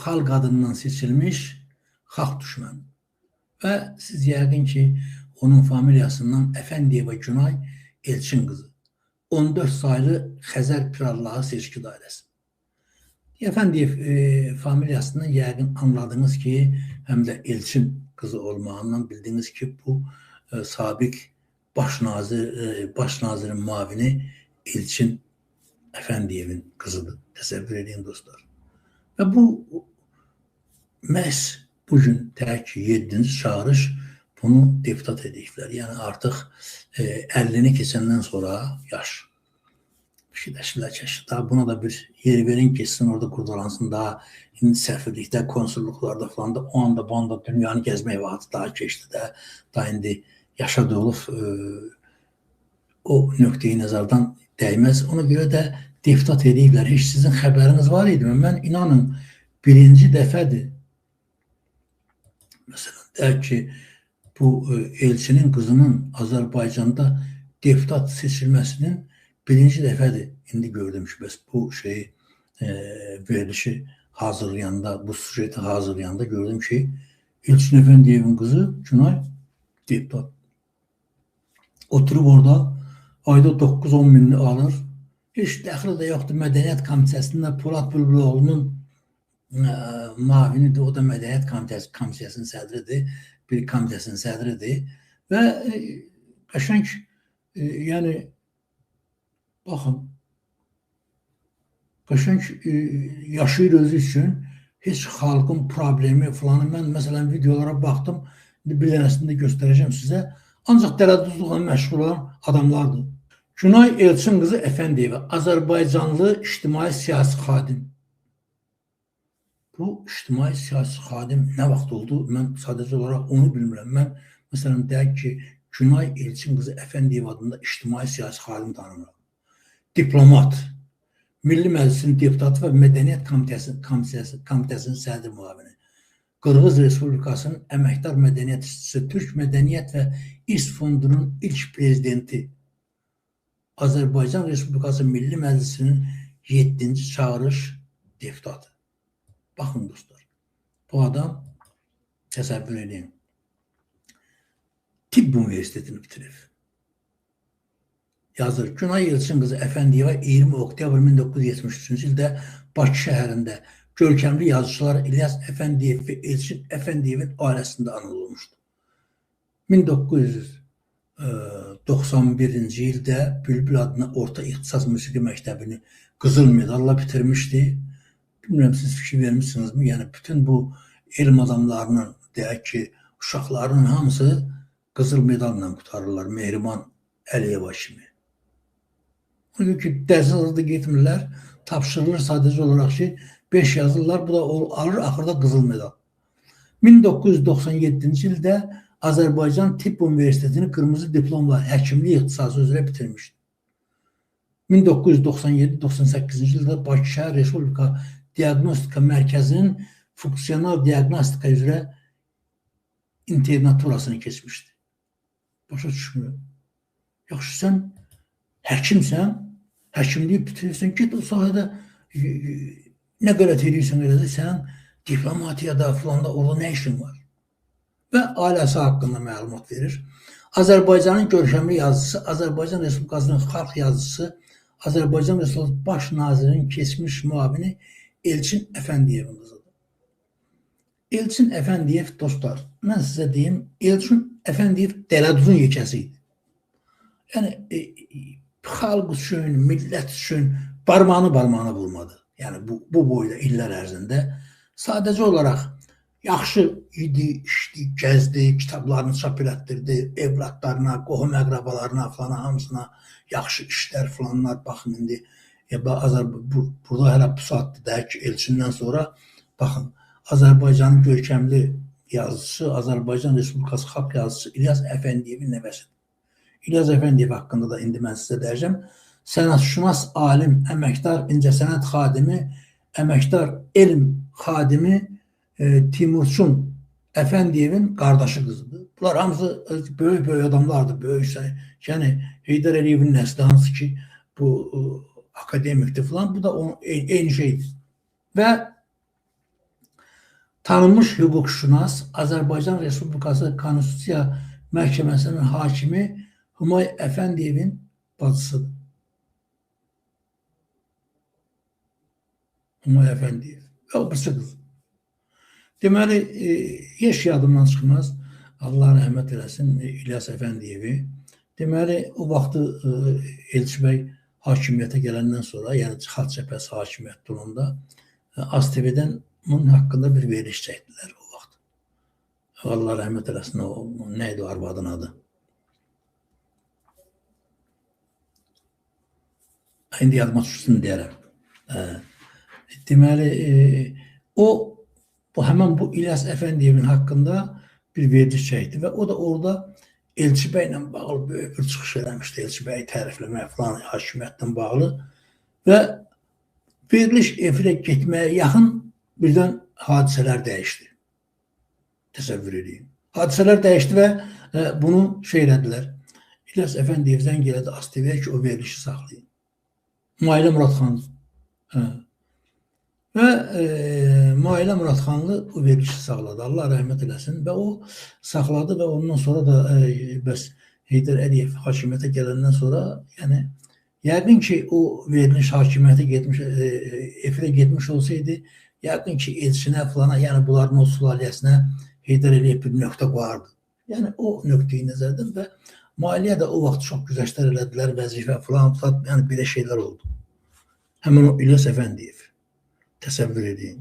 Xalq adından seçilmiş xalq düşməni. Və siz yəqin ki, onun familiyasından Əfəndiyeva Günay Elçin qızı. 14 saylı Xəzər Pirallahı seçki dairəsi. Əfəndiyev familiyasından yəqin anladınız ki, həm də Elçin qızı olmağından bildiniz ki, bu sabiq baş nazirin mavini Elçin Əfəndiyevin qızıdır. Təsəvvür edin dostlar. Və bu məhz bugün tək ki 7-ci çağırış bunu deputat ediblər. Yəni artıq 50-ni keçəndən sonra yaş. Fikirləşirlər ki, daha buna da bir yer verin, keçsin orada qurdalansın, daha indi səfirlikdə, konsulluqlarda falan da o anda bu anda dünyanı gəzmək vaxtı daha keçdi də, daha indi yaşa dolub o nöqteyi nəzərdən dəyməz. Ona görə də deputat ediblər. Heç sizin xəbəriniz var idi mi? Mən inanın birinci dəfədir. Məsələn, deyək ki, bu elçinin qızının Azərbaycanda deputat seçilməsinin birinci dəfədir. İndi gördüm ki, bəs bu şeyi verilişi hazırlayanda, bu sujeti hazırlayanda gördüm ki, Elçin Əfəndiyevin qızı Günay deputat. Oturub orada ayda 9-10 minini alır. Heç dəxli də yoxdur. Mədəniyyət Komissiyasında Polad Bülbüloğlu'nun mavinidir. O da Mədəniyyət Komissiyasının sədridir. Bir komitəsinin sədridir. Və qəşəng, yəni baxın, qəşəng yaşayır özü üçün. Heç xalqın problemi filanı. Mən məsələn videolara baxdım. İndi bir dənəsini də göstərəcəm sizə. Ancaq dələduzluqla məşğul olan adamlardır. Günay Elçin qızı Əfəndiyeva, Azərbaycanlı ictimai siyasi xadim. Bu ictimai siyasi xadim nə vaxt oldu? Mən sadəcə olaraq onu bilmirəm. Mən məsələn deyək ki, Günay Elçin qızı Əfəndiyeva adında ictimai siyasi xadim tanımıram. Diplomat, Milli Məclisin deputatı və Mədəniyyət Komitəsinin sədr müavini. Qırğız Respublikasının əməkdar mədəniyyət işçisi, Türk Mədəniyyət və İrs Fondunun ilk prezidenti. Azərbaycan Respublikası Milli Məclisinin 7-ci çağırış deputatı. Baxın dostlar, bu adam təsəvvür edin, Tibb Universitetini bitirib. Yazır, Günay Elçin qızı Əfəndiyeva 20 oktyabr 1973-cü ildə Bakı şəhərində görkəmli yazıçılar İlyas Əfəndiyev və Elçin Əfəndiyevin ailəsində anadan olmuşdu. 1991-ci ildə Bülbül adına Orta İxtisas Musiqi Məktəbini qızıl medalla bitirmişdi. Bilmirəm, siz fikir vermişsinizmi? Yəni, bütün bu elm adamlarının, deyək ki, uşaqlarının hamısı qızıl medalla qurtarırlar, Mehriban Əliyeva kimi. Ona görə ki, dərsə da getmirlər, tapşırılır sadəcə olaraq ki, 5 yazırlar, bu da alır axırda qızıl medal. 1997-ci ildə Azərbaycan Tibb Universitetini qırmızı diplomla həkimlik ixtisası üzrə bitirmişdi. 1997-98-ci ildə Bakı Şəhər Respublika Diaqnostika Mərkəzinin funksional diaqnostika üzrə internaturasını keçmişdi. Başa düşmürəm. Yaxşı, sən həkimsən, həkimliyi bitirirsən, get o sahədə nə qələt edirsən elə də sənin diplomatiyada filanda orada nə işin var? Və ailəsi haqqında məlumat verir. Azərbaycanın görkəmli yazıcısı, Azərbaycan Respublikasının xalq yazıcısı, Azərbaycan Respublikası Baş Nazirinin keçmiş müavini Elçin Əfəndiyevin qızıdır. Elçin Əfəndiyev, dostlar, mən sizə deyim, Elçin Əfəndiyev dələduzun yekəsi idi. Yəni, xalq üçün, millət üçün barmağını barmağına vurmadı. Yəni, bu boyda illər ərzində sadəcə olaraq Yaxşı idi, içdi, gəzdi, kitablarını çap elətdirdi, evladlarına, qohum əqrabalarına falan hamısına yaxşı işlər falanlar. Baxın indi burada hələ bu saatdır da ki, Elçindən sonra baxın Azərbaycanın görkəmli yazıcısı, Azərbaycan Respublikası xalq yazıcısı İlyas Əfəndiyevin nəvəsidir. İlyas Əfəndiyev haqqında da indi mən sizə deyəcəm. Sənətşünas alim, əməkdar incəsənət xadimi, əməkdar elm xadimi Timurçun Əfəndiyevin qardaşı qızıdır. Bunlar hamısı böyük-böyük adamlardır. Böyük, yəni Heydər Əliyevin nəsli hansı ki bu akademikdir falan. Bu da onun, eyni şeydir. Və tanınmış hüquqşünas, Azərbaycan Respublikası Konstitusiya Məhkəməsinin hakimi Humay Əfəndiyevin bacısıdır. Humay Əfəndiyev. Və o birisi qızı. Deməli, heç yadımdan çıxmaz, Allah rəhmət eləsin İlyas Əfəndiyevi. Deməli, o vaxtı Elçi bəy hakimiyyətə gələndən sonra, yəni Xalq Cəbhəsi hakimiyyətdə olanda AzTV-dən bunun haqqında bir veriliş çəkdilər o vaxt. Allah rəhmət eləsin, o nə idi o arvadın adı? İndi yadıma düşsün deyərəm. Deməli, o bu həmən bu İlyas Əfəndiyevin haqqında bir veriliş çəkdi və o da orada Elçi bəylə bağlı böyük bir çıxış eləmişdi. Elçi bəyi tərifləmək falan hakimiyyətlə bağlı və veriliş efirə getməyə yaxın birdən hadisələr dəyişdi. Təsəvvür edin. Hadisələr dəyişdi və bunu şey elədilər. İlyas Əfəndiyev zəng elədi AzTV-yə ki, o verilişi saxlayın. Mailə Muradxanlı. Və Mailə Muradxanlı o verilişi saxladı. Allah rəhmət eləsin. Və o saxladı və ondan sonra da bəs Heydər Əliyev hakimiyyətə gələndən sonra, yəni yəqin ki, o veriliş hakimiyyətə getmiş, efirə getmiş olsaydı, yəqin ki, Elçinə falana, yəni bunların o sülaləsinə Heydər Əliyev bir nöqtə qoyardı. Yəni o nöqteyi nəzərdən və Maliyyə də o vaxt çox güzəştlər elədilər, vəzifə falan, yəni belə şeylər oldu. Həmən o İlyas Əfəndiyev. Təsəvvür edin.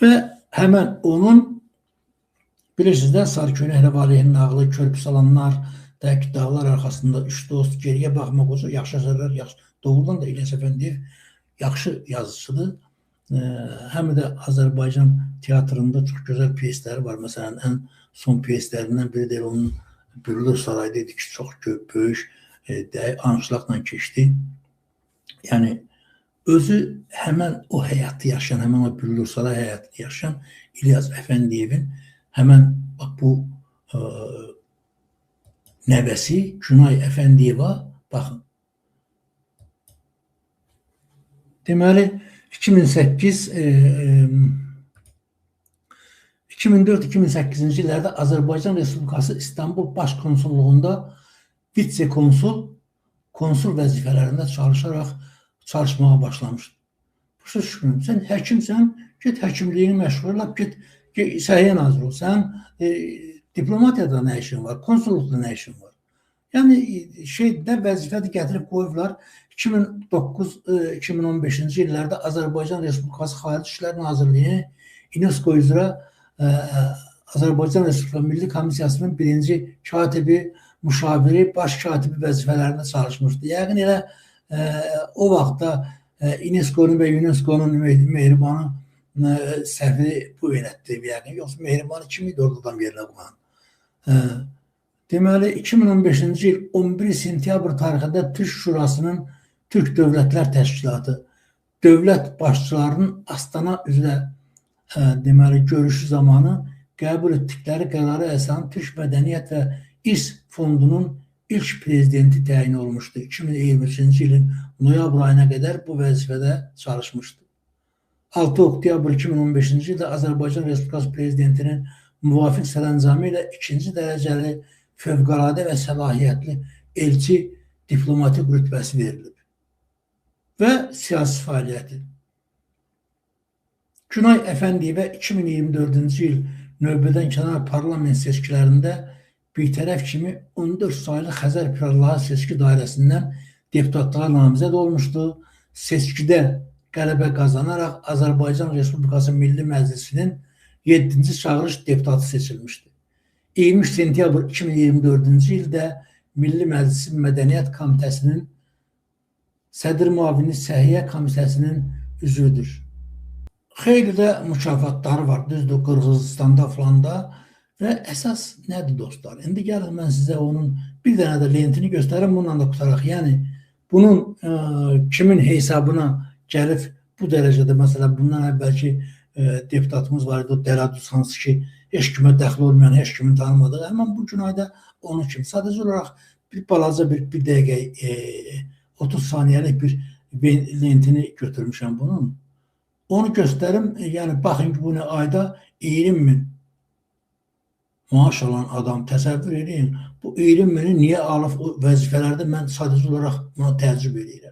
Və həmən onun, bilirsiniz də, Sarı Köynəklə Valehin nağılı, Körpü salanlar, dağlar arxasında üç dost, geriyə baxmaq olsa, yaxşı əsərlər, yaxşı. Doğrudan da İlyas Əfəndiyev yaxşı yazıcıdır. Həm də Azərbaycan teatrında çox gözəl pyesləri var. Məsələn, ən son pyeslərindən biri də onun Billur Sarayda idi ki, çox böyük anşlaqla keçdi. Yəni, özü həmən o həyatı yaşayan, həmən o Billur Saray həyatını yaşayan İlyas Əfəndiyevin həmən bax bu nəvəsi Günay Əfəndiyeva baxın. Deməli, 2004-2008-ci illərdə Azərbaycan Respublikası İstanbul Baş Konsulluğunda vitse-konsul, konsul vəzifələrində çalışaraq çalışmağa başlamışdı. Başa düşmürəm. Sən həkimsən, get həkimliyini məşğul elə, get səhiyyə naziri ol. Sən diplomatiyada nə işin var, konsulluqda nə işin var? Yəni şeydə vəzifədə gətirib qoyublar. 2009-2015-ci illərdə Azərbaycan Respublikası Xarici İşlər Nazirliyi UNESCO üzrə Azərbaycan Respublikası Milli Komissiyasının birinci katibi, müşaviri, baş katibi vəzifələrində çalışmışdı. Yəqin elə o vaxtda UNESCO-nun və UNESCO-nun Mehribanı səhvi bu elətdi. Yəqin, yoxsa Mehribanı kim idi orada adam yerinə qoyan? Deməli, 2015-ci il 11 sentyabr tarixində Türk Şurasının Türk Dövlətlər Təşkilatı dövlət başçılarının Astana üzrə deməli, görüşü zamanı qəbul etdikləri qərara əsasən Türk Mədəniyyət və İrs Fondunun ilk prezidenti təyin olmuşdu. 2023-cü ilin noyabr ayına qədər bu vəzifədə çalışmışdı. 6 oktyabr 2015-ci ildə Azərbaycan Respublikası Prezidentinin müvafiq sərəncamı ilə ikinci dərəcəli fövqəladə və səlahiyyətli elçi diplomatik rütbəsi verilib və siyasi fəaliyyəti. Günay Əfəndiyevə 2024-cü il növbədən kənar parlament seçkilərində birtərəf kimi 14 saylı Xəzər Pirallahı seçki dairəsindən deputatlığa namizəd olmuşdu. Seçkidə qələbə qazanaraq Azərbaycan Respublikası Milli Məclisinin 7-ci çağırış deputatı seçilmişdi. 23 sentyabr 2024-cü ildə Milli Məclisin Mədəniyyət Komitəsinin sədr müavini Səhiyyə Komissiyasının üzvüdür. Xeyli də mükafatları var, düzdür, Qırğızistanda filanda və əsas nədir dostlar? İndi gəlin mən sizə onun bir dənə də lentini göstərim, bununla da qutaraq. Yəni, bunun kimin hesabına gəlib bu dərəcədə, məsələn, bundan əvvəlki deputatımız var idi, o Dəradus hansı ki, heç kimə dəxli olmayan, heç kimin tanımadığı, həmən bu gün ayda onun kimi. Sadəcə olaraq bir balaca bir dəqiqə, 30 saniyəlik bir lentini götürmüşəm bunun. Onu göstərim, yəni baxın ki, bu nə ayda 20 min maaş alan adam, təsəvvür edin, bu 20 mini niyə alıb o vəzifələrdə, mən sadəcə olaraq buna təəccüb edirəm.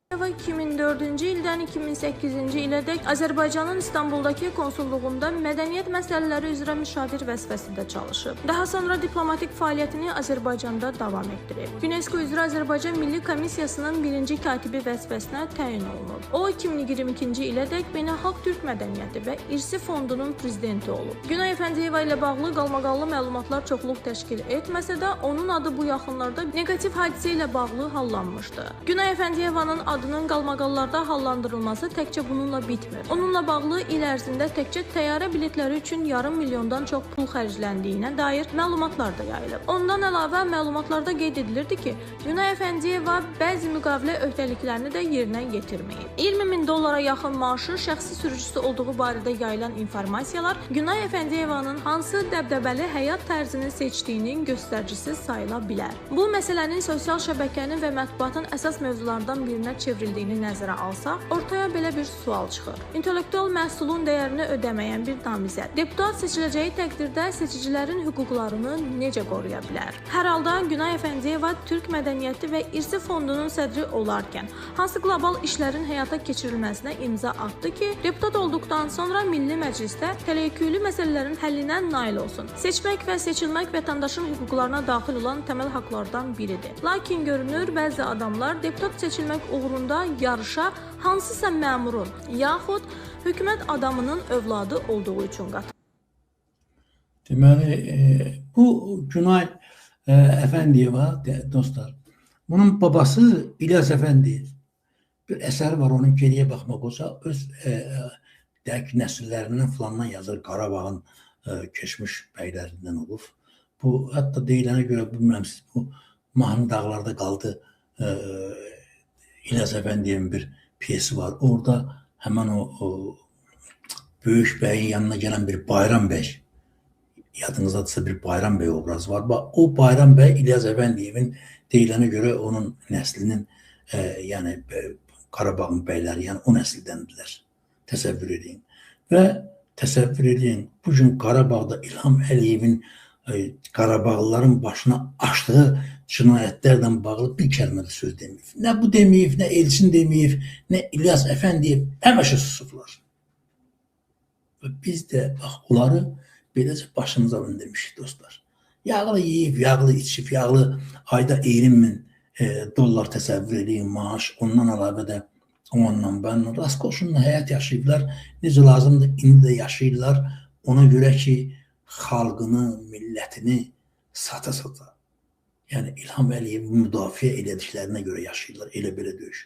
2004-cü ildən 2008-ci ilədək Azərbaycanın İstanbuldakı konsulluğunda mədəniyyət məsələləri üzrə müşavir vəzifəsində çalışıb. Daha sonra diplomatik fəaliyyətini Azərbaycanda davam etdirib. UNESCO üzrə Azərbaycan Milli Komissiyasının birinci katibi vəzifəsinə təyin olunub. O, 2022-ci ilədək Beynəlxalq Türk Mədəniyyəti və İrsi Fondunun prezidenti olub. Günay Əfəndiyeva ilə bağlı qalmaqallı məlumatlar çoxluq təşkil etməsə də, onun adı bu yaxınlarda neqativ hadisə ilə bağlı hallanmışdı. Günay Əfəndiyevanın adının qalmaqallarda hallandırılması təkcə bununla bitmir. Onunla bağlı il ərzində təkcə təyyarə biletləri üçün yarım milyondan çox pul xərcləndiyinə dair məlumatlar da yayılıb. Ondan əlavə məlumatlarda qeyd edilirdi ki, Günay Əfəndiyeva bəzi müqavilə öhdəliklərini də yerinə yetirməyib. 20 min dollara yaxın maaşı şəxsi sürücüsü olduğu barədə yayılan informasiyalar Günay Əfəndiyevanın hansı dəbdəbəli həyat tərzini seçdiyinin göstəricisi sayıla bilər. Bu məsələnin sosial şəbəkənin və mətbuatın əsas mövzulardan birinə çevrildiyini nəzərə alsaq, ortaya belə bir sual çıxır. İntellektual məhsulun dəyərini ödəməyən bir namizəd deputat seçiləcəyi təqdirdə seçicilərin hüquqlarını necə qoruya bilər? Hər halda Günay Əfəndiyeva Türk Mədəniyyəti və İrsi Fondunun sədri olarkən hansı qlobal işlərin həyata keçirilməsinə imza atdı ki, deputat olduqdan sonra Milli Məclisdə tələküllü məsələlərin həllinə nail olsun. Seçmək və seçilmək vətəndaşın hüquqlarına daxil olan təməl haqlardan biridir. Lakin görünür, bəzi adamlar deputat seçilmək uğrunda yarışa hansısa məmurun yaxud hökumət adamının övladı olduğu üçün qatılır. Deməli, bu Günay Əfəndiyeva, dostlar, bunun babası İlyas Əfəndiyev. Bir əsəri var, onun geriyə baxmaq olsa, öz dəqiq nəsillərindən filandan yazır, Qarabağın keçmiş bəylərindən olub. Bu, hətta deyilənə görə, bilmirəm siz, bu Mahnı dağlarda qaldı İlyas Əfəndiyevin bir piyesi var. Orada həmən o böyük bəyin yanına gələn bir Bayram bəy, yadınızdadırsa bir Bayram bəy obrazı var. Bax, o Bayram bəy İlyas Əfəndiyevin deyilənə görə onun nəslinin, yəni Qarabağın bəyləri, yəni o nəsildəndirlər. Təsəvvür edin. Və təsəvvür edin, bugün Qarabağda İlham Əliyevin Qarabağlıların başına açdığı cinayətlərlə bağlı bir kəlmə də söz deməyib. Nə bu deməyib, nə Elçin deməyib, nə İlyas Əfəndiyev, həmişə susublar. Və biz də bax, onları beləcə başımıza mindirmişik dostlar. Yağlı yeyib, yağlı içib, yağlı ayda 20 min dollar təsəvvür edin maaş, ondan əlavə də onunla mənlə raskoşunla həyat yaşayıblar. Necə lazımdır, indi də yaşayırlar. Ona görə ki, xalqını, millətini sata-sata, yəni İlham Əliyevi müdafiə elədiklərinə görə yaşayırlar, elə belə döyüş.